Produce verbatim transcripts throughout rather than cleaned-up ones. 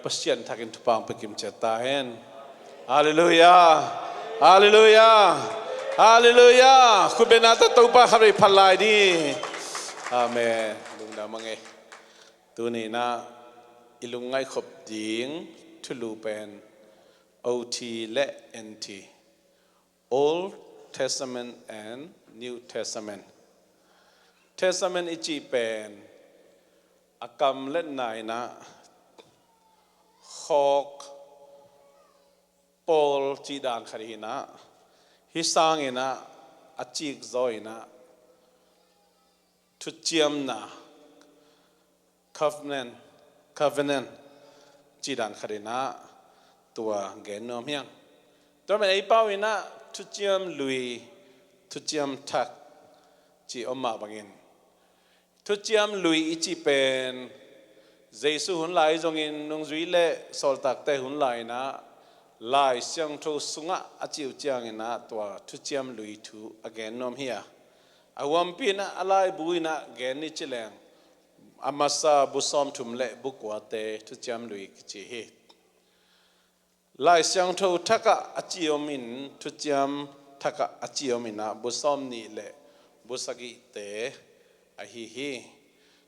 Pasian thakin thupha hong pia kim ciat ta hen. Halleluiah. Halleluiah. Halleluiah. Khut beng na tawh Topa khatvei phat lai ni. Amen. Lungdam a ngei. Tuni-in ah i lungngaih khop ding thulu pen O T le N T, Old Testament and New Testament. Testament i cih pen a kam le na in ah khawk, pawl cih dan khat hi-in ah, hih sangin ah a cik zaw in ah thuciamna, covenant, covenant cih dan khat in ah tua gen nuam hi hang. Tua manin ei pau in ah thuciam lui, thuciam thak cih om mah bangin, thuciam lui i cih pen Jesu hun lai zongin nungzui le sawltakte hun lai in ah Lai Siangtho sungah a cih uh ciangin ah tua thuciam lui thu a gen nuam hi a, a huampi in ah a laibu in ah gen ni ci leng a masa bu sawmthum le bu kuate thuciam lui kici hi. Lai Siangtho thak ah a ci om in, thuciam thak ah a ci om in ah bu sawmnih le bu sagihte ahi hi.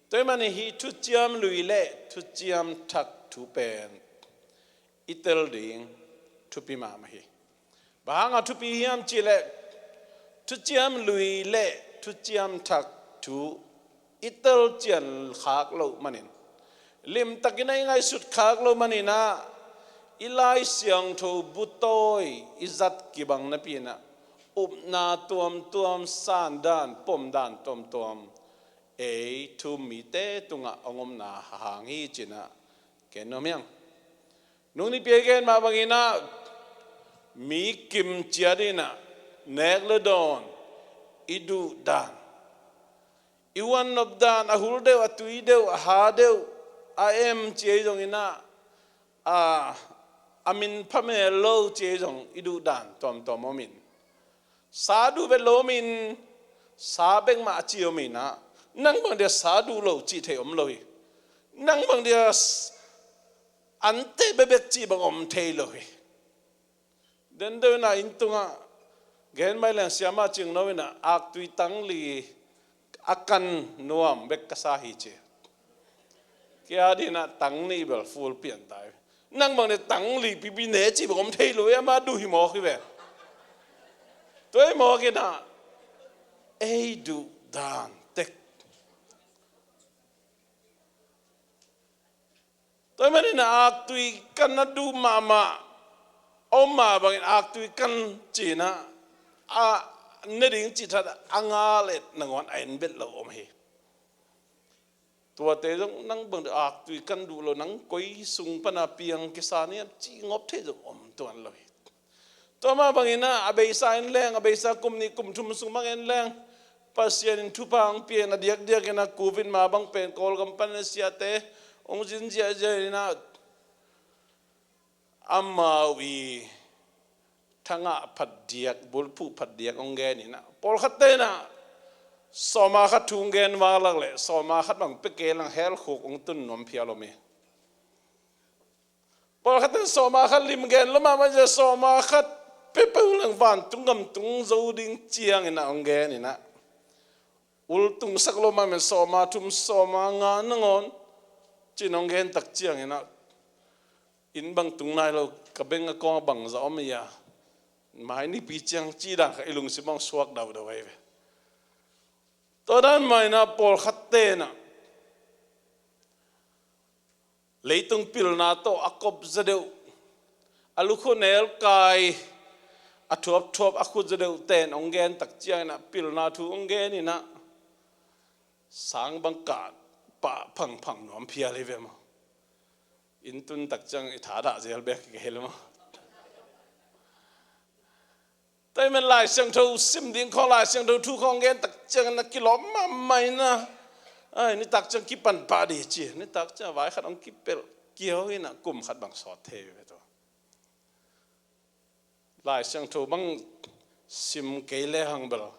Tua ahih manin hih thuciam lui le thuciam thak thu pen i tel ding thupi mahmah hi. Bang hanga thupi hiam cih leh thuciam lui le thuciam thak thu i tel cian khak loh manin, limtakin a i ngaihsut khak loh manin ah i Lai Siangtho bu tawi i zat kibang napi in ah upna tuamtuam, san dan, pom dan tuamtuam ei thu-um mite tungah hong omna hang hi ci-in ah gen nuam hi hang. Nung nipi a i gen mah bangin ah mi kim ciat in ah nek le dawn, i duh dan, i huan nop dan, a hul deuh, a tui deuh, a ha deuh, a em ci ei zongin ah, a, a min phamel lo ci ei zong i duh dan tuamtuam om in, sa duh vet lo om in, sa bek mah a ci om in ah, nang bang dia sa duh lo cih thei om lo hi. Nang bang dia s-, ante bekbek cih bang om thei lo hi. Den deuh in ah inn tungah gen mai leng siamah Cingno in ah aktui tangli a kan nuam bek ka sa hi ci. Kei a dingin ah tangnih bel full pian ta hi. Nang bang ne tangli pipi ne cih bang om thei lo hi, amah duh hi mawk hi ve. Tua hi mawk in ah ei duh dan tek. Tua ahih manin ah aktui kan a duh mahmah, om mah bangin aktui kan ci-in ah a ne ding cih that a ngal et nangawn a en bet lo om hi. Tuate zong nang bang aktui kan duh lo, nang koi sung pan a piang kisa na hiam cih ngop thei zong om tuan lo hi. Tua mah bangin ah a beisa en leng, a beisa kum nih kum thum sung bang en leng, Pasian in thupha hong pia in a diakdiak in ah Covid mah bang pen Kawlgam pan a siate hong zin ziahziah in ah amau i thangah phat diak, bulphuh phat diak hong gen in ah, pawlkhatte in ah sawma khat thu hong gen vak lak leh sawma khat bang pia kei leng hell khuk hong tun nuam phial om hi. Pawlkhatte in sawma khat lim gen lo mahmah, sawma khat pia peuh leng vantung gam tung zo ding ciangin ah hong gen in ah, ul tungsak lo mahmah, sawma thum, sawma nga nangawn ci-in hong gen tak ciangin ah, inn bang tung nai lo, ka bank account ah bangzah om hi a, mai nipi ciang cih dan kha i lungsim ah hong suak daudau ahi ve. Tua dan mah in ah pawlkhatte in ah leitung pilna tawh a kop zaw deuh, a lukhu nelkai, a thuapthuap a khut zaw deuhte in hong gen tak ciangin ah pilna thu hong gen in ah sang bang kah pah phangphang nuam phial hi ve maw. Inn tun tak ciang i thadah zel bek hi kei hi lo maw. Tua ahih manin Lai Siangtho sim ding khawng, Lai Siangtho thu khawng gen tak ciangin a kilawm mahmah in ah, ai, nitak ciang kipan pah ding ci, nitak ciang vai khat hong kipelh kiau in ah kum khat bang sawt thei ve tua. Lai Siangtho bang sim kei lehang bel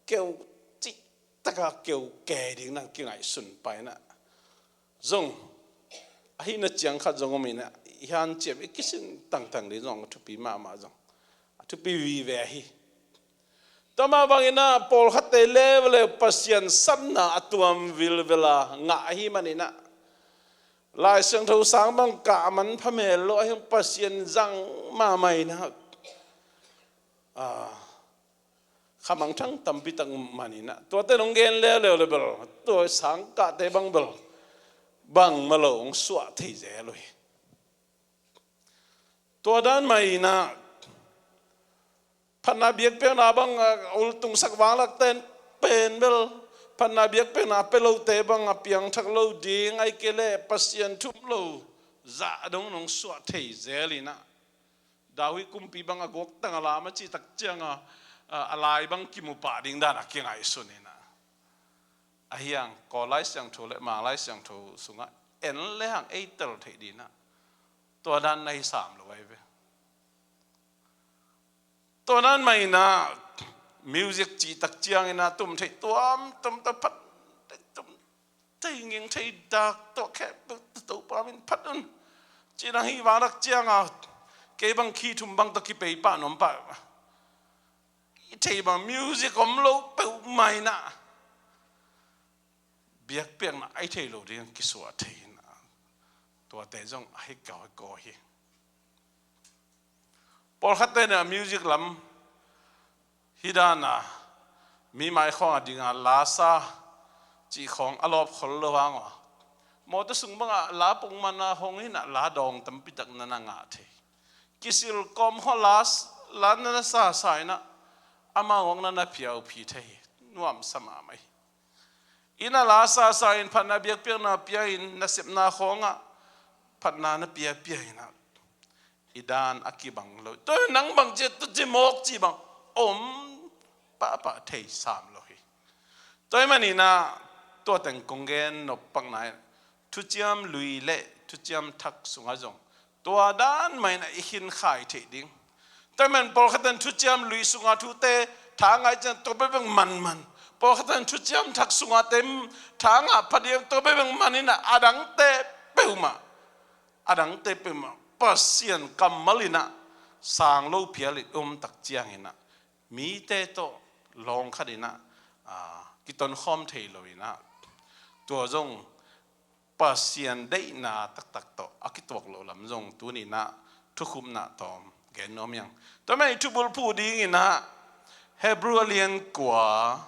keu cih taka keu kei ding nang kingaihsun pah in ah zong Ahi na ciang khat zong om inah, i hanciam i kisin tangtang ding zong a thupi mahmah zong, a thupi vive ahi. Tua mah bang inah pawlkhatte leuleu Pasian sapna a tuam vilvela ngah ahi man inah, Lai Siangtho sang bang kah a manpha mel lo ahi, Pasian zang mahmah inah, ah, khamangthang tampi tak man inah, tuate nong gen leuleu le bel, tua sang kahte bang bel bangmah lo hong suah thei zel uh hi. Tua dan mah inah, phatna biakpiakna bang a ultungsak vanglakte pen bel, phatna biakpiakna a pia lote bang a piangthak lo ding, ahih kei leh Pasian thu um lo zah dong nong suah thei zel inah, David kumpi bang a guaktang a lam a cih tak ciang a, a, a lai bang kimu pah ding dan a kingaihsun inah, ahi hang Kawl Lai Siangtho le Mang Lai Siangtho sungah en le hang ei tel theih ding inah, tua dan na hi sam lo ahi ve. Tua dan mah inah music cih tak ciang inah tum theih tuamtuam tawh phat, tum thei nging thei dak tawh khempeuh Topa min phat un, ci-in a hi vanglak ciang a, kei bang khi thum bang tawh kipei pah nuam pah. I thei bang music om lo peuhmah inah, biakpiakna a i thei lo ding kisuah thei inah, tuate zong a hi kawikawi hi. Pawlkhatte in a music lam hi dan a, mi mai khawng a ding a la sa cih khawng a lawp khol lo hang a, mawtaw sung bang a la pongman a hong hi inah la dawng tampi tak na na ngah thei. Kisil kawm khawng la, la na na sa sa inah, amau hong na na phiauphi thei hi. Nuamsa mahmah hi. Inah la sa sa in, phatna biakpiakna pia in, nasepna khawng ah phatna na pia pia inah, i dan a kibang lo. Tua nang bang ci, tu ci mawk ci bang om pahpah thei sam lo hi. Tua ahih man inah, tua teng kong gen nop pakna in, thuciam lui le thuciam thak sungah zong tua dan mah inah i khinkhai theih ding. Tua ahih man pawlkhat in thuciam lui sunga thute tha ngah ciang tua bekbek manman, pawlkhat in thuciam thak sunga te tha ngah phadiang tua bekbek man inah, a dangte peuhmah, a dangte peuhmah Pasian kammal inah sang lo phial in um tak ciang inah, mite tawh lawng khat inah, ah, kitonkhawm thei lo inah, tua zong Pasian deihna taktak tawh a kituak loh lam zong tuni inah thukhupna tawm gen nuam hi hang. Tua ahih man i thubulphuh ding inah Hebrew a lian kua,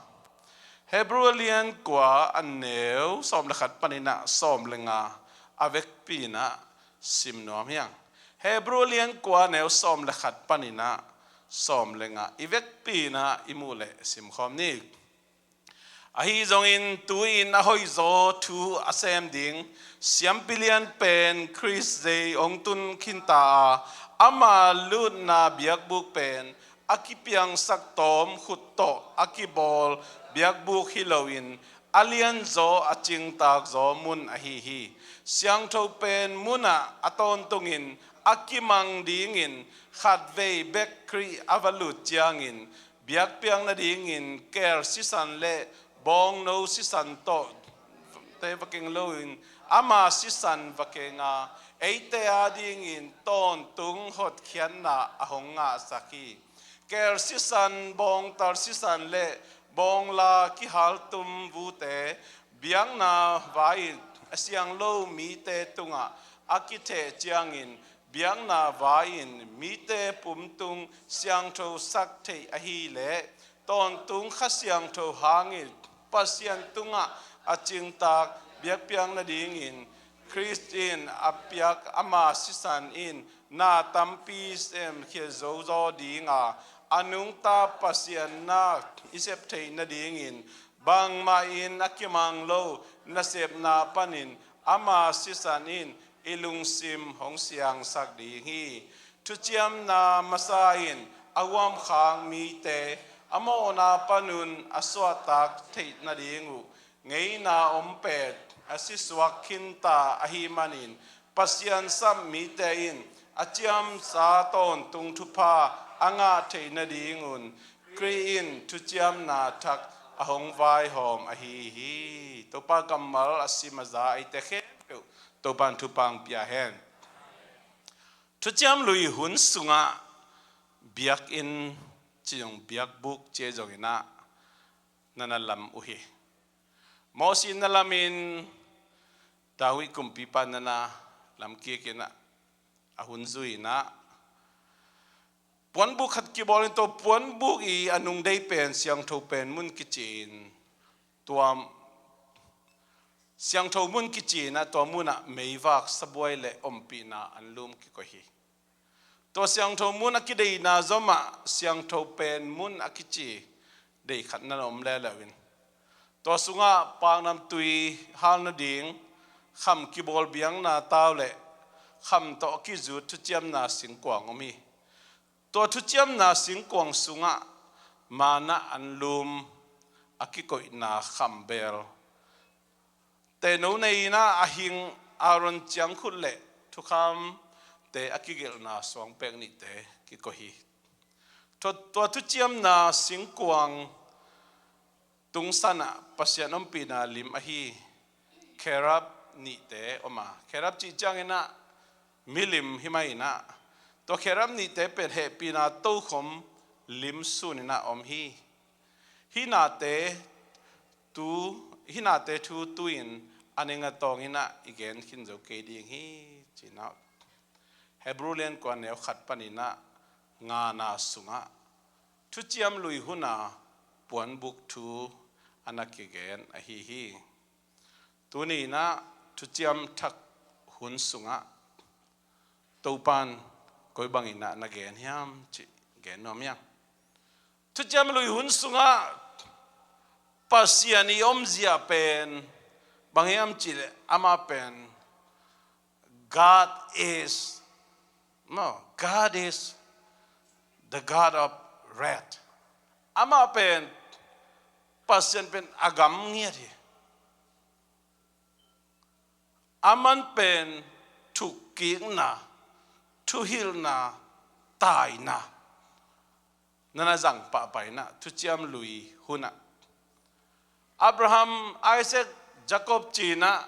Hebrew a lian kua a neu sawm le khat pan inah sawm le nga a vekpi inah sim nuam hi hang. Hebrew a lian kua a neu sawm le khat pan inah sawm le nga i vekpi inah i muh leh simkhawm ni. Ahi zongin tu-in a hoihzaw thu a sem ding siampi lian pen Khrist zei hong tun khinta a, ama lutna biakbuk pen a kipiangsak tawm khut tawh a kibawl biakbuk hi loin, a lianzaw a cingtakzaw mun ahi hi. Siangtho pen munah a tawntungin a kimang dingin khatvei bek Khrih a va lut ciangin, biakpiak nadingin kel sisan le bawngno sisan tawh te va keng loin, ama sisan va keng a, eite adingin tawntung hotkhiatna a hong ngahsak hi. Kel sisan, bawngtal sisan le bawngla kihaltum vute biakna vai-in a siang lo mite tungah a kitheh ciangin, biakna vai-in mite pumtung siangthosak theih ahih leh, tawntung Kha Siangtho hangin Pasian tungah a cingtak biakpiak nadingin Khrist in a piak ama sisan in na tampi semkhia zozaw ding a, a nungta Pasian na i sep theih nadingin bangmah in a kimang lo nasepna panin ama sisan in i lungsim hong siangsak ding hi. Thuciamna masa in a huamkhak mite a mawhna panun a suahtak theih nading uh ngeina om pet a sisuak khinta ahih manin, Pasian sap mite in a ciamsa tawntung thupha a ngah theih nadingun Khrih in thuciamna thak a hong vaihawm ahi hi. Topa kammal a sim a za eite khempeuh Topan thupha hong pia hen. Thuciam Lui hun sungah biakinn ci zong, biakbuk ci zong inah na na lam uh hi. Mosi na lamin, David kumpipa na na lam kik inah, a hun zui inah, puanbuk khat kibawl in, tua puanbuk i a nungdei pen siangtho pen mun kici in, tua siangtho mun kici inah, tua munah meivak, sabuai le ompihna anlum kikoih hi. Tua siangtho mun a kideina zomah siangtho pen mun a kici dei khat na om lelo in, tua sungah paknamtui hal nading kham kibawl biakna tau le kham tawh a kizut thuciamna singkuang om hi. Tua thuciamna singkuang sungah manna anlum, a kikoihna khambel, teno nei inah a hing Aaron ciangkhut le thukhamte a kigelhna suangpek nihte kikoih hi. Tua, tua thuciamna singkuang tungsanah Pasian ompihna lim ahi kherub nihte om a, kherub cih ciang inah milim hi mah inah, tua kherub nihte pen hehpihna tokhom lim sun inah om hi. Hih nate tu, hih nate thu tu-in a ning a tawng inah i gen khin zo kei ding hi, ci inah Hebrew liankua neu khat pan inah ngana sungah Thuciam Lui huna puanbuk thu a na kigen ahi hi. Tuni inah Thuciam Thak hun sungah Topan koi bang inah na gen hiam cih gen nuam hiam? Thuciam Lui hun sungah Pasian i omzia pen bang hiam cih leh, amah pen God is, no, God is the God of wrath. Amah pen, Pasian pen a gam ngiat hi. Aman pen thukkikna, thuhilhna, taina na na zang pahpah inah Thuciam Lui hunah Abraham, Isaac, Jacob ci inah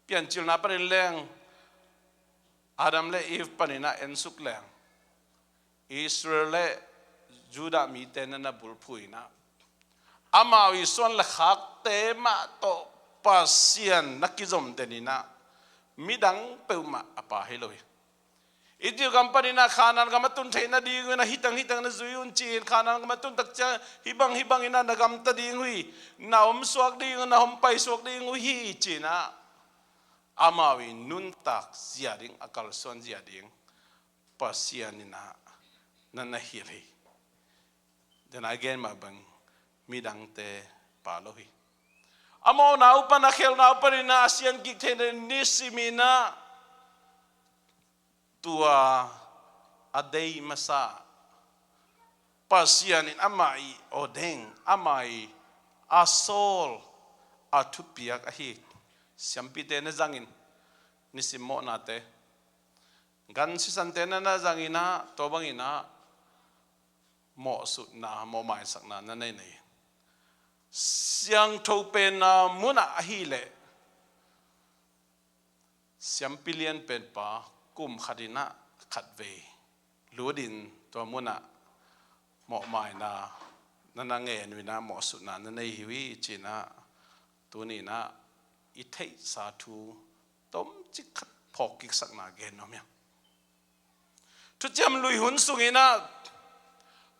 Piancilna panin leng, Adam le Eve pan inah ensuk leng, Israel le Judah mite na na bulphuh inah, amau i suan le khakte mah tawh Pasian na kizom den inah midang peuhmah a pha hi lo hi. Egypt gam pan inah Khanaan gam a tun theih nading uh inah, hitang hitang na zui un ci-in, Khanaan gam a tun tak ciang hih bang hih bang inah na gamta ding uh hi, na omsuak ding uh, na om paisuak ding uh hi ci inah, amau i nuntak zia ding, a kalsuan zia ding Pasian inah na na hilh hi. Dena gen mah bang midangte pha lo hi. A mawhna uh pan, a khelhna uh pan inah a sian kik theihna nisim inah tua a dei masa Pasian in amah i awdeng, amah i a sawl, a thupiak ahi siampite na zangin, nisim mawhnate, gan sisante na na zang inah, tua bang inah mawhsutna, mawhmaisakna na nei nei. Siangtho penna munah ahih leh siampi lian penpa kum khat inah khatvei lut in, tua munah mawhmaina na na ngen uh inah, mawhsutna na nei hi uh hi ci inah, tuni inah i theihsa thu tomcik khat phawk kik sakna gen nuam hiam? Thuciam Lui hun sung inah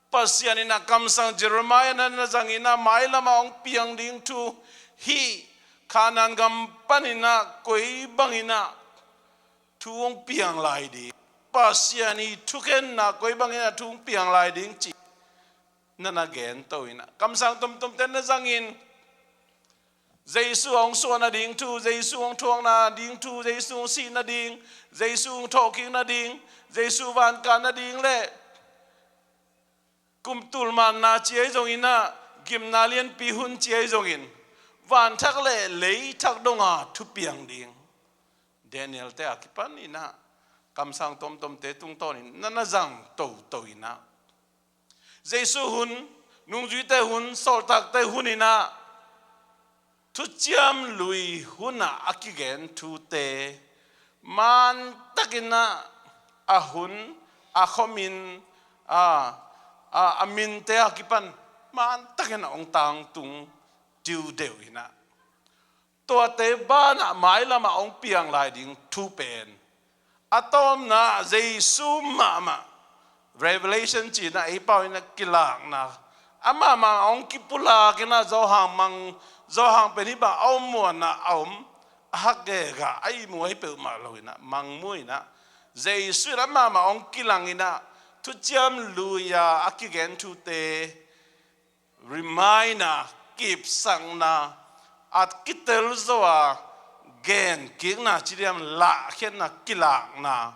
Pasian inah kamsang Jeremiah na na zang inah, mailamah hong piang ding thu, hih Khanaan gam pan inah koi bang inah thu hong piang lai ding, Pasian i thukhenna koi bang inah thu hong piang lai ding cih na na gen to inah, kamsang tomtomte na zangin, Jesu hong suah nading thu, Jesu hong thuak nading thu, Jesu hong sih nading, Jesu hong thawhkik nading, Jesu vankah nading le kum tul manna ci ahi zong inah, gimna lianpi hun ci ahi zongin, vanthak le leithak donga thupiang ding, Daniel te a kipan inah kamsang tomtomte tungtawnin na na zang toto inah, Jesu hun, nungzuite hun, sawltakte hun inah Thuciam Lui hunah a kigen thute mantakinah a hun, a khomin, a, a, a minte a kipan mantakinah hong tangtung diudeuh inah, tuate banah mailamah hong piang lai ding thu pen a tawpna Jesu mahmah, Revelation cinah ei pau inah kilakna, amah mahmah hong kipulak inah Johan mang, Johan pen hih bang a om muanah a om, a hak gega a ihmu ahi peuhmah lo inah mang mu inah, Jesu inah amah mahmah hong kilang inah Thuciam Lui-a a kigen thute reminder, kipsakna, a kitel zo a genkikna, cidiam lahkhiatna, kilakna,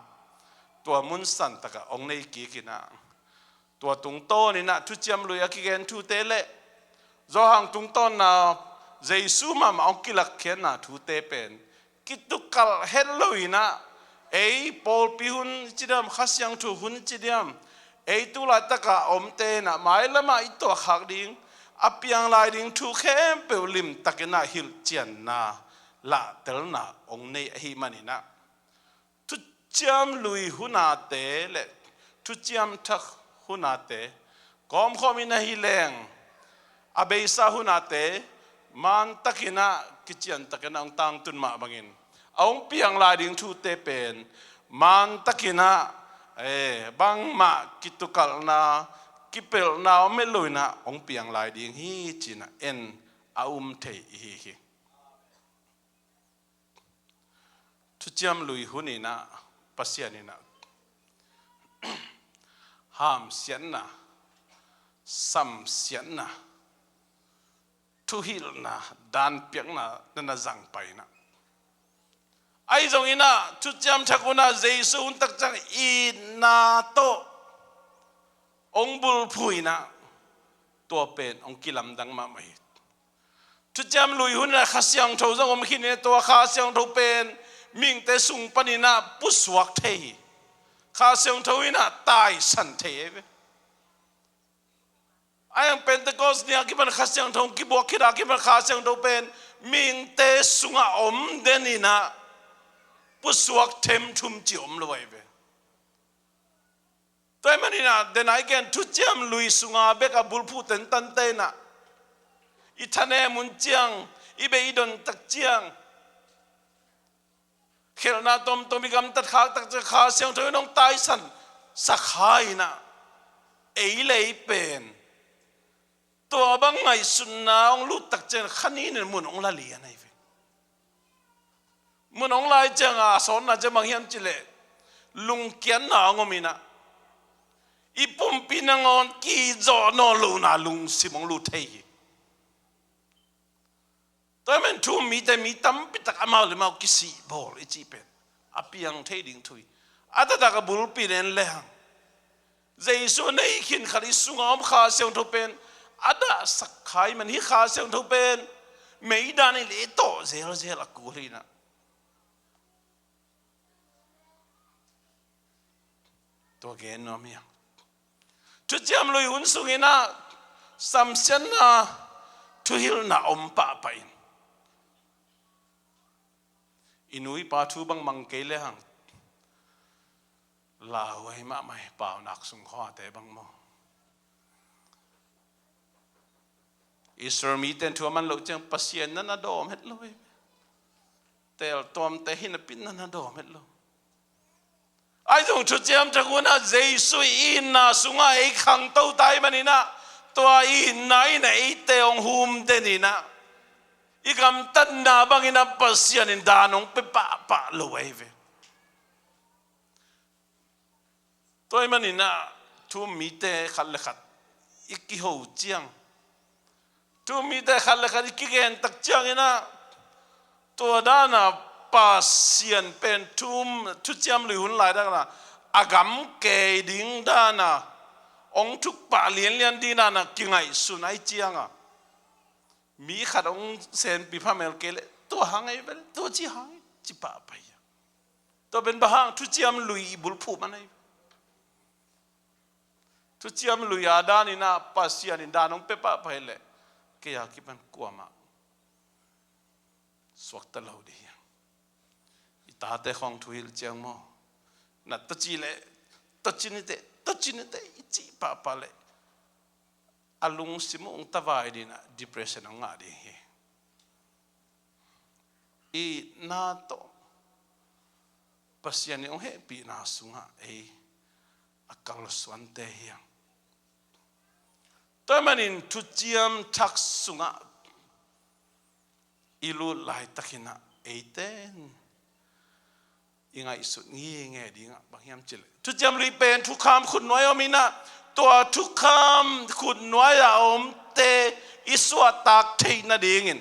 tua mun santakah hong nei kik inah, tua tungtawn inah Thuciam Lui a kigen thute le Johan tungtawnna Jesu mahmah hong kilakkhiatna thute pen kitukalh het lo inah, ei pawlpi hun cidiam, Kha Siangtho hun cidiam, ei tu laitakah omte inah mailamah i tuahkhak ding, a piang lai ding thu khempeuh limtakinah hilhcianna, lahtelna hong nei ahih maninah, Thuciam Lui hunate le Thuciam Thak hunate kawmkhawm in ahi leng, a beisa hunate mantakinah kiciantakinah hong tangtun mah bangin, a hong piang lai ding thute pen mantakinah, eh, bangmah kitukalhna, kipelhna om het lo inah hong piang lai ding hi cinah en a um thei ihi hi. Thuciam Lui hun inah Pasian inah hamsiatna, samsiatna, thuhilhna, danpiakna na na zangpai inah, ahi zong inah Thuciam Thak hunah Jesu hun tak ciang itna tawh hong bulphuh inah, tua pen hong kilamdang mahmah hi. Thuciam Lui hun inah Kha Siangtho zong om khin inah, tua Kha Siangtho pen mihingte sung paninah pusuak thei hi. Kha Siangtho inah taisan thei hi ve. A yang Pentecost ni a kipan Kha Siangtho kibuak khit a kipan Kha Siangtho pen mihingte sungah om den inah pusuak themthum ci om lo ahi ve. Tua ahih maninah, den a i gen Thuciam Lui sunga bek a bulphuh tentante inah, i thanem hun ciang, i bei i don tak ciang, khelhna tomtom i gamtat khak tak ciang Kha Siangtho in hong taisan sak kha inah, ei le ei pen tua bang ngaihsutna hong lut tak ciang kha nin mun hong la lian ahi ve. Mun hong lai cianga a sawtna ciang bang hiam cih leh, lungkiatna hong om inah, i pumpi nangawn kizawh nawn lohna lungsim hong lut thei hi. Tua ahih manin thu-um mite mi tampitak amau le amau kisih bawl i cih pen a piang thei ding thu hi. A taktak a bulpi nen lehang, Jesu a nei khin khat i sunga om Kha Siangtho pen a dahsak kha ahih manin, hih Kha Siangtho pen meidan i leh tawh zelzel a kul hi inah. Tua gen nuam hi a. Thuciam Lui hun sung inah samsiatna, thuhilhna om pahpah in, i nu i pa thu bang mang kei lehang, lauhuai mahmah hi, paunak sung khuate bang maw. Israel mite in thu a man loh ciang Pasian na na dawm het lo hi. Tel tuamte hi napi-in na na dawm het lo. Ahi zong Thuciam Thak hunah Jesu i itna sungah ei khangto ta ahih maninah, tua itna inah eite hong hum den inah, i gamtatna bang inah Pasian in dan hong pia pahpah lo ahi ve. Tua ahih maninah thu-um mite khat le khat i kiho ciang, thu-um mite khat le khat i kigen tak cianginah, tua dana Pasian pen thu-um, Thuciam Lui hun lai dana a gam kei ding dana hong thukpah lianlian ding dana kingaihsun ahih cianga, mi khat hong senpi phamel kei leh, tua hang ahi ve, tua ci hang ci pahpah hi a. Tua pen bang hang? Thuciam Lui i bulphuh man ahi. Thuciam Lui a daninah Pasian in dan hong pia pahpah hi leh, kei a kipan kuamah suakta lo ding hi. I tate khawng thuhilh ciang maw, na taci le, taci nite, taci nite i cih pahpah le a lungsim uh hong tavai ding a depression hong ngah ding hi. Itna tawh Pasian in hong hehpihna sungah ei a kalsuante hi hang. Tua ahih manin thuciam thak sungah i lut laitakin ah eite in i ngaihsut ngitnget ding ah bang hiam cih leh, thuciam lui pen thukham khutnuai om in ah, tua thukham khutnuai a omte i suahtak theih nadingin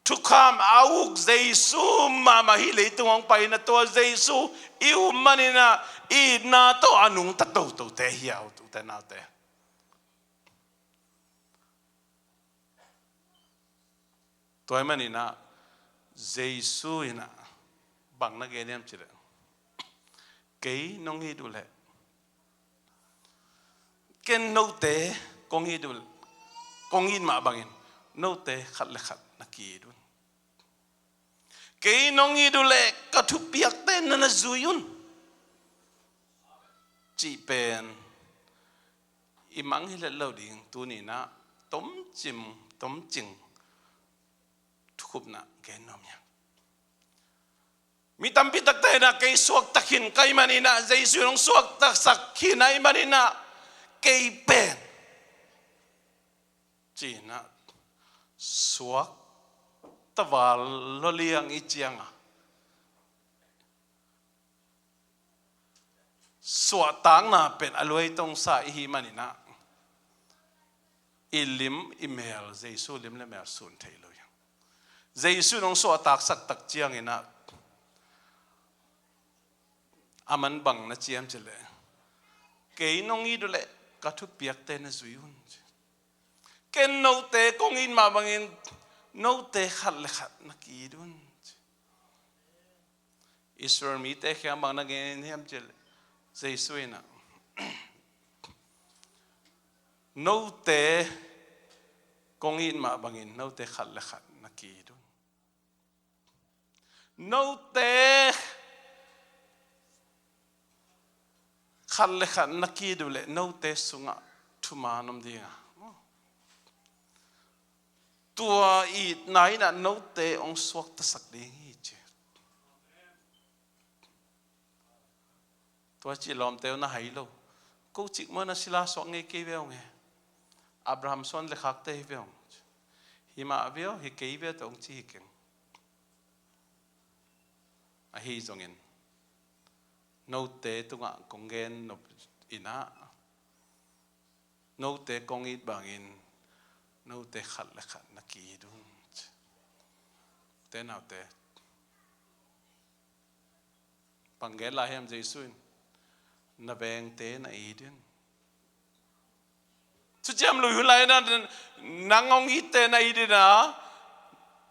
thukham a uk Jesu mahmah hi. Leitung hong pai in ah tua Jesu i um manin ah itna tawh a nungta totote hi a, u te nau te. Tua ahih manin ah Jesu in ah bang na gen hiam cih leh, kei nong it uh leh, ken note kong it uh, kong it mah bangin note khat le khat na ki-it un. Kei nong it uh leh ka thupiakte na na zui un, cih pen i mangngilh het lo ding tuni in ah tomcing, tomcing thukhupna gen nuam hi hang. Mi tampi takte in ah kei suakta khin ka hih manin ah, Jesu in hong suaktasak khin ahih manin ah, kei pen ci-in ah suakta val lo liang i ciang a, suahtakna pen a luaitongsa i hih manin ah, i lim i mel, Jesu lim le mel sun thei lo hi. Jesu in hong suahtaksak tak ciangin ah, a man bang na ci hiam cih leh, kei nong it uh leh ka thupiakte na zui un. Ken note kong it mah bangin note khat le khat na ki-it un. Israel mite kiang bang na gen hiam cih leh, Jesu in ah, note kong it mah bangin note khat le khat na ki-it un. Note khat le khat na ki-it uh leh note sungah thuman om ding a, tua itna in ah note hong suaktasak ding hi ci. Tua cih lawmte uh na hai lo. Ko cik maw, na sila suak ngei kei ve ung e. Abraham suan le khakte hi ve ung. Hi mah ve aw, hi kei ve tawh hong ci hi keng. Ahi zongin note tungah kong gen nop in ah, note kong it bangin note khat le khat na ki-it un. Te naute, bang gen lai hiam Jesu in? Na vengte na it in. Thuciam lui hun lai-in ah nang hong itte na it in ah,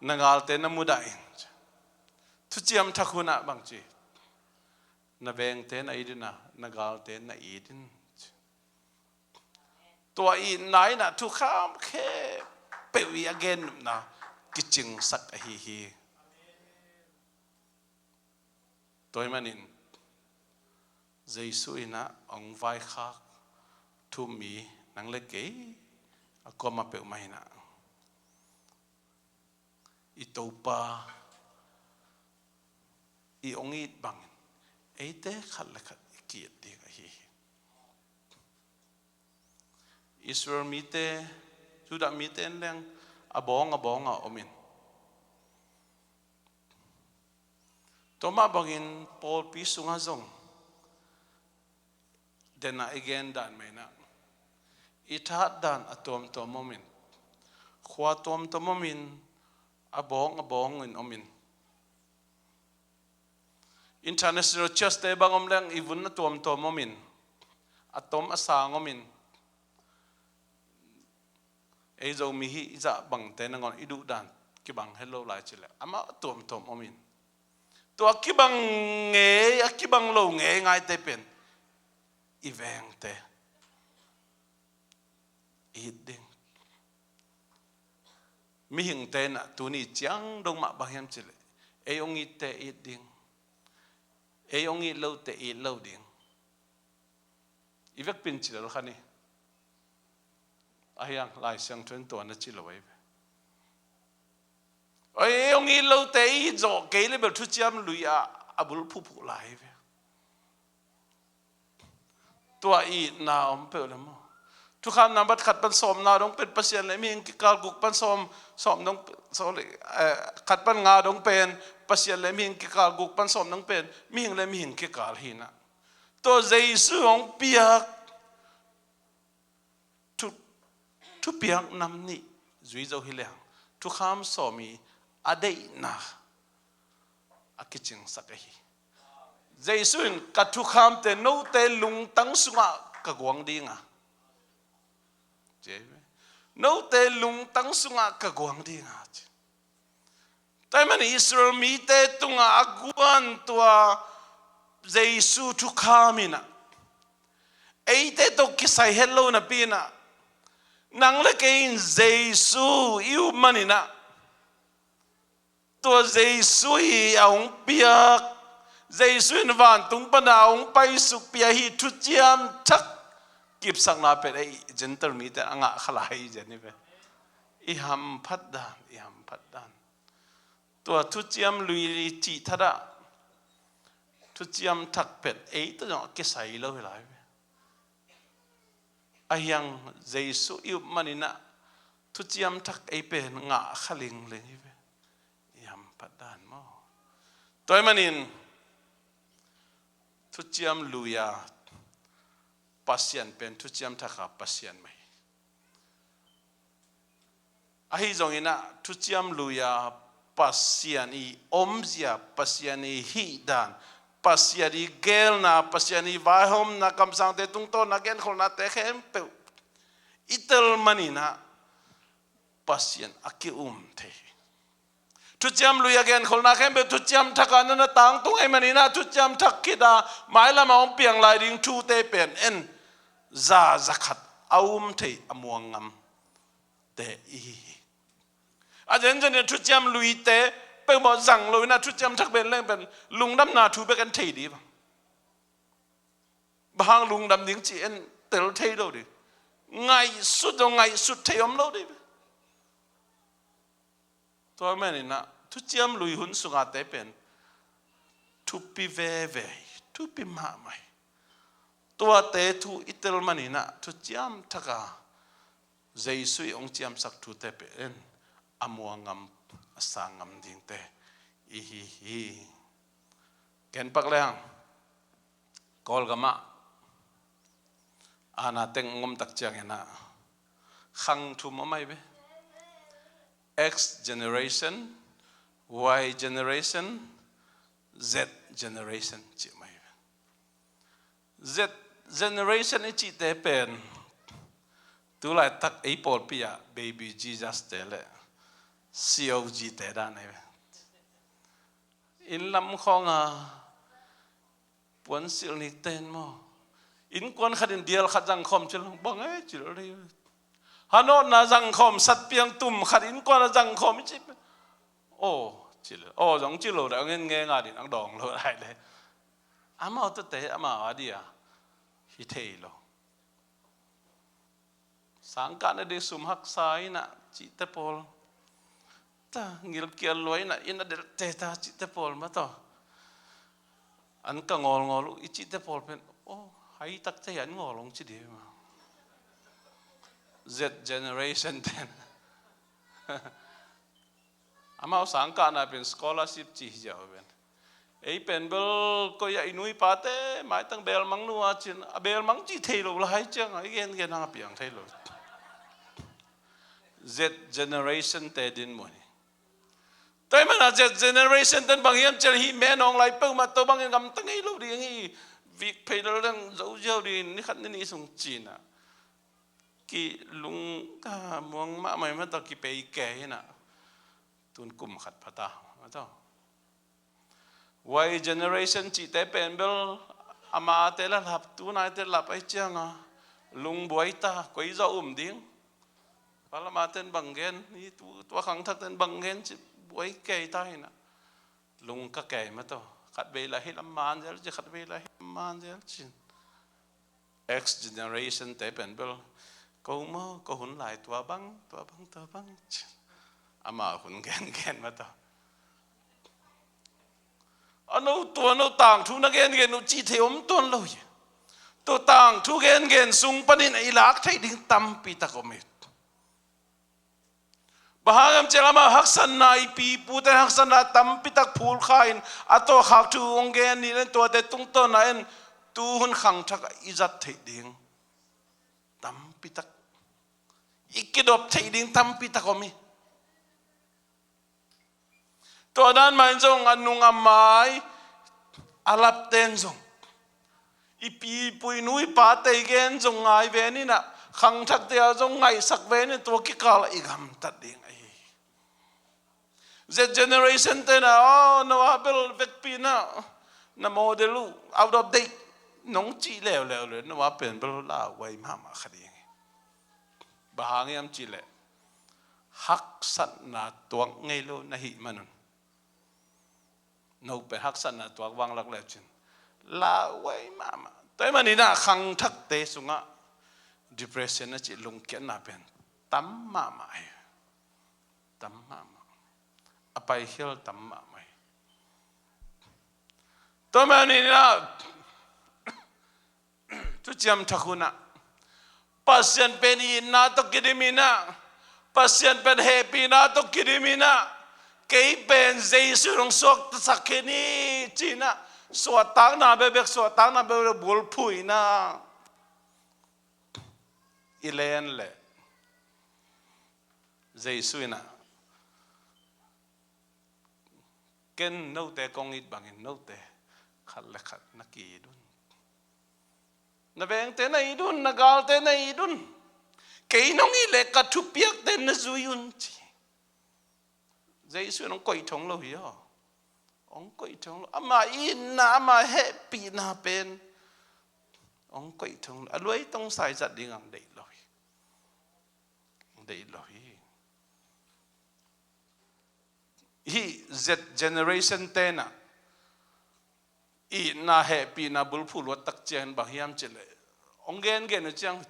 na galte na mudah in. Thuciam thak hun ah bang ci? Na vengte na it in ah, na galte na it in. Tua itna in ah thukham khempeuh i a gen nopna kicingsak ahi hi. Tua ahih manin Jesu in ah hong vaikhak thu-um mi nang le kei a kuamah peuhmah in ah, i Topa i hong it bangin eite khat le khat i ki-it ding ahi hi. Israel mite, Judah mite in leng a bawng a bawng a om in, tua mah bangin pawlpi sungah zong, den a i gen dan mah in ah, i thahat dan a tuamtuam om in, khua tuamtuam om in, a bawng a bawng in om in, international church-te bang om leng i vun a tuamtuam om in, a tom a sang om in, ei Zomi hih i zah bangte nangawn i duh dan kibang het lo lai ci leh, amau a tuamtuam om in, tua kibang ngei, a kibang lo ngei ngaite pen i vengte i it ding. Mihingte in ah tuni ciang dong mah bang hiam cih leh, ei hong itte it ding, ei hong it lote it lo ding. I vekpi in ci lel kha ni. Ahi hang Lai Siangtho in tua na ci lo ahi ve. Ei hong it lote it zawh kei leh bel thuciam lui ah a bul phuphuh lai hi ve. Tua itna om peuh le maw. Thukham nambat khat pan sawmna dong pen Pasian le mihing kikal, guk pan sawm, sawm dong, sorry, eh, khat pan nga dong pen Pasian le mihing kikal, guk pan sawm dong pen mihing le mihing kikal hi in ah. Tua Jesu hong piak thu, thupiak nam nih zui zo hi leng, thukham sawm i a deihna a kicingsak ahi. Jesu in, "Ka thukhamte note lungtang sungah ka guang ding a," ci hi ve. "Note lungtang sungah ka guang ding a," ci. Tua ahih manin Israel mite tungah a guan tua Jesu thukham in ah, eite tawh kisai het lo napi in ah, nang le kei in Jesu i up manin ah, tua Jesu i a hong piak, Jesu in vantung pan a hong paisuk pia hi thuciam thak kipsakna pen ei Gentile mite a ngah kha lai hi zen hi ve. I hamphat dan, i hamphat dan. Tua thuciam lui cih thadah thuciam thak pen ei tawh zong a kisai lo hi lai ve. Ahi hang Jesu i up manin ah thuciam thak ei pen ngah kha lingling hi ve. I hamphat dan maw. Tua ahih manin thuciam lui a Pasian pen thuciam thak a Pasian mah hi. Ahi zongin ah thuciam lui a Pasian i omzia, Pasian i hihdan, Pasian i geelna, Pasian i vaihawmna, kamsangte tungtawn a genkholhnate khempeuh i tel manin ah Pasian a ki-um thei hi. Thuciam lui a genkholhna khempeuh thuciam thak a na na tangtung ahih manin ah thuciam thak khit a mailam a hong piang lai ding thute pen en za, za khat a um thei, a muang ngam te i hi hi. A zenzen in thuciam luite peuhmah zang lo in ah thuciam thak pen leng pen lungdamna thu bek en thei dih bang. Bang hang lungdam ding cih en tel thei lo dih. Ngaihsut zong ngaihsut thei om lo dih. Tua manin ah thuciam lui hun sungate pen thupi veve hi, thupi mahmah hi. Tuate thu i tel manin ah thuciam thak a Jesu i hong ciamsak thute pen a muang ngam, a sang ngam dingte i hi hi. Ken pak leng Kawlgam ah ana teng ngom tak ciangin ah khang thum om ahi ve. X generation, Y generation, Z generation cih om ahi ve. Z generation i cihte pen tu laitak ei pawlpi ah baby Jesus te le C O G te dan ahi ve. Inn lam khawng a puansilh nikten maw, innkuan khat in dial khat zangkhawm cil bang e cil rih. Hanawtna zangkhawm, satpiang tum khat innkuan a zangkhawm i cih pen aw cil, aw zong cil lo dai, a ngen nge ngat in a dawng lo dai le. Amau tawte amau a dia hi thei lo. Sangkah na ding sum haksa in ah cihte pawl, ta ngilkial lua in ah inn a delhte ta cihte pawl mah tawh an ka ngawlngawl uh i cihte pawl pen aw hai takte hi an ngawl hong ci dih mah. Z generation ten. Amau sangkahna pen scholarship ci hi ziau pen. Ei pen bel koi ah i nu i pate maitang belmang nu a cin a belmang ci thei lo lai ciang a i gengen hang a piang thei lo. Z generation te din mawh ni. Tua ahih manin Z generation ten bang hiam cih leh hih me nawng lai peuhmah tawh bangin gamta ngei lo ding hi. Vik phei lel dang zo ziau ding, ni khat ni nih sung cin ah kilung ka muang mahmah mah tawh kipei kei in ah tun kum khat pha ta mah tawh. Y generation cihte pen bel amate la lap, tunaite lap ahi ciang a lungbuai ta, koi zawh um ding. Tua lama ten bang gen, hi tu, tua khangthak ten bang gen ci buai kei ta hi na. Lung ka kei mah tawh. Khatvei la hi lam man zel ci, khatvei la hi lam man zel ci. X generation te pen bel, ko maw, ko hun lai tua bang, tua bang, tua bang ci. Ama hun gen gen mah tawh. A no tua no tangthu na gen gen uh cih thei om tuan lo hi. Tua tangthu gen gen sung panin a i lak theih ding tampi tak om hi. Bang hang hiam cih leh amah haksatna, i pi i pute haksatna tampi tak phulkha in a tawh khak thu hong gen ni in, tuate tungtawn in tu hun khangthak a i zat theih ding tampi tak, i kidop theih ding tampi tak om hi. Tua dan mah in zong a nung a mai a lapten zong, i pi i pu i nu i pate i gen zong ngai ve ni in ah, khangthakte a zong ngaihsak ve ni in, tua kikal ah i gamtat ding ahi hi. Z generation te in ah, oh, Noah bel vekpi in ah, na model uh out of date, nong cih leuleu leh Noah pen bel lauhuai mahmah kha ding hi. Bang hang hiam cih leh haksatna tuak ngei lo na hih man un. No pen haksatna tuak vanglak le cin lauhuai mahmah. Tua ahih manin ah khangthakte sungah depression a cih lungkiatna pen tam mahmah hi. Tam mahmah. A paikhial tam mahmah hi. Tua ahih manin ah Thuciam Thak hun ah Pasian pen itna tawh kidim in ah, Pasian pen hehpihna tawh kidim in ah, kei pen Jesu in hong suaktasak khin hi ci in ah, suahtakna bekbek, suahtakna bekbek bulphuh in ah i len leh Jesu in ah, ken note kong it bangin note khat le khat na ki-it un. Na vengte na it un, na galte na it un. Kei nong it leh ka thupiakte na zui un ci. Jesu in hong koih thong lo hi aw. Hong koih thong lo. Ama itna, ama hehpihna pen hong koih thong lo. A luai tong sai zat ding ang deih lo hi. Deih lo hi. Hih Z generation te in ah itna hehpihna bulphuh luat tak ciangin bang hiam cih leh, hong gengen uh ciang,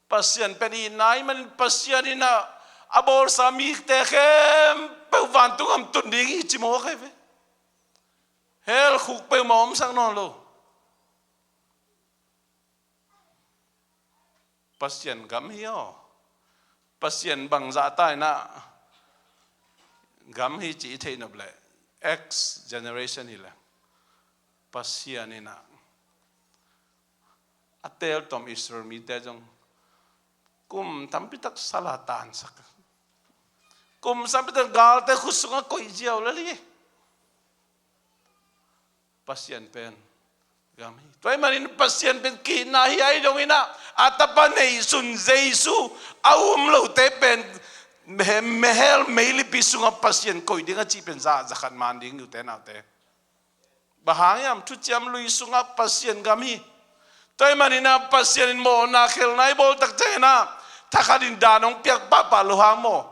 Pasian pen itna ahih manin Pasian in ah a bawlsa mite khempeuh vantung gam tun ding hi ci mawk hi ve. Hell khuk peuhmah omsak nawn lo. Pasian gam hi aw. Pasian bangzah ta in ah gam hi cih i theih nop leh X generation hi leh, Pasian in ah a teltom Israel mite zong kum tampi tak sal a tansak, kum tampi tak galte khut sungah koih ziau lel hi. Pasian pen gam hi. Tua ahih manin Pasian pen ki-itna hi, ahi zongin ah a tapa neihsun Jesu a um lote pen he-, hell meilipi sungah Pasian koih ding a cih pen za, za khat man ding hi ute naute. Bang hang hiam, thuciam lui sungah Pasian gam hi. Tua ahih manin ah Pasian in mawhna khelhna i bawl tak ciangin ah thakhat in dan hong piak pahpah lo hang maw,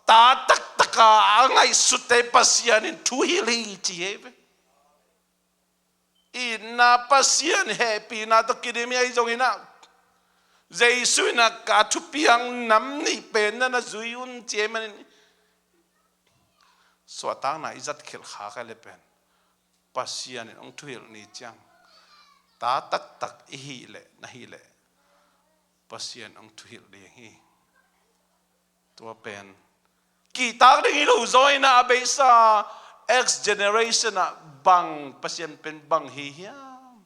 ta taktak a a ngaihsutte Pasian in thuhilh hi ci hi ve. Itna Pasian hehpihna tawh kidim hi, ahi zongin ah Jesu in ah ka thupiang nam nih pen na na zui un ci ahih manin, suahtakna i zat khelh kha ka le pen Pasian in hong thuhilh ni ciang, ta taktak i hih leh, na hih leh Pasian hong thuhilh ding hi. Tua pen kihtak ding hi lo zaw in ah, a beisa X generation ah bang, Pasian pen bang hi hiam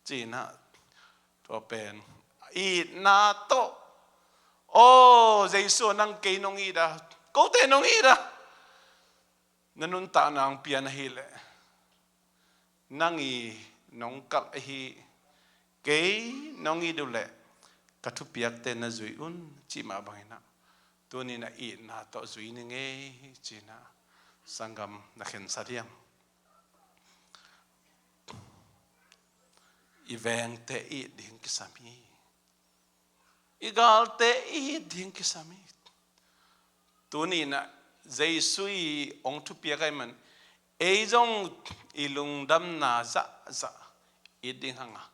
ci in ah, tua pen itna tawh, aw Jesu, nang kei nong it a, kote nong it a, na nuntakna hong pia na hih leh, nang i nong kalh ahi, kei nong it uh leh ka thupiakte na zui un cih mah bangin ah, tuni in ah itna tawh zui ning ei ci in ah, sanggam, na khensat hiam? I vengte it ding kisam hi. I galte it ding kisam hi. Tuni inah Jesu i hong thupiak ahih man ei zong i lungdamna zahzah it ding hang a,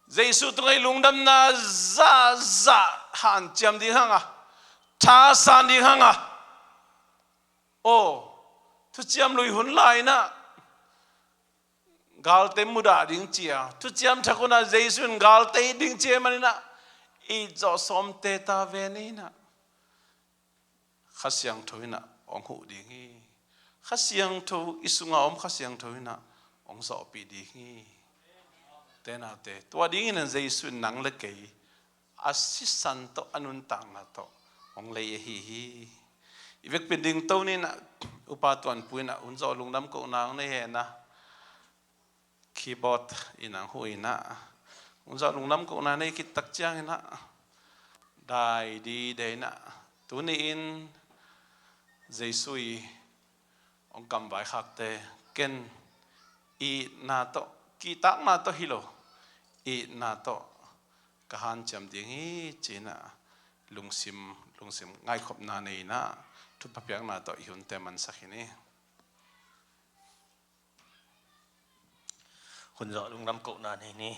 Jesu tungah i lungdamna zahzah hanciam ding hang a, thasan ding hang a. Aw, thuciam lui hun lai inah galte mudah ding cia, thuciam thak hunah Jesu in galte it ding cia maninah i zawh sawmte ta ve ni inah Kha Siangtho inah hong huh ding hi. Kha Siangtho i sungah om Kha Siangtho inah hong zawhpih ding hi. Tenate tua dingin Jesu in nang le kei a sisan tawh a nuntakna tawh hong lei ahi hi. I vekpi in dingto ni inah Upa Tuanpu inah hun zawh lungdam kohna hong nei hen a, keyboard inah hong huh inah hun zawh lungdam kohna nei khit tak ciang inah dai dide inah tuni-in Jesu i hong kamvaikhakte ken itna tawh, kihtakna tawh hi lo, itna tawh ka hanciam ding hi ci inah lungsim, lungsim ngaihkhopna nei inah thupha piakna tawh i hunte mansak hi ni. Hun zawh lungdam kohna nei ni.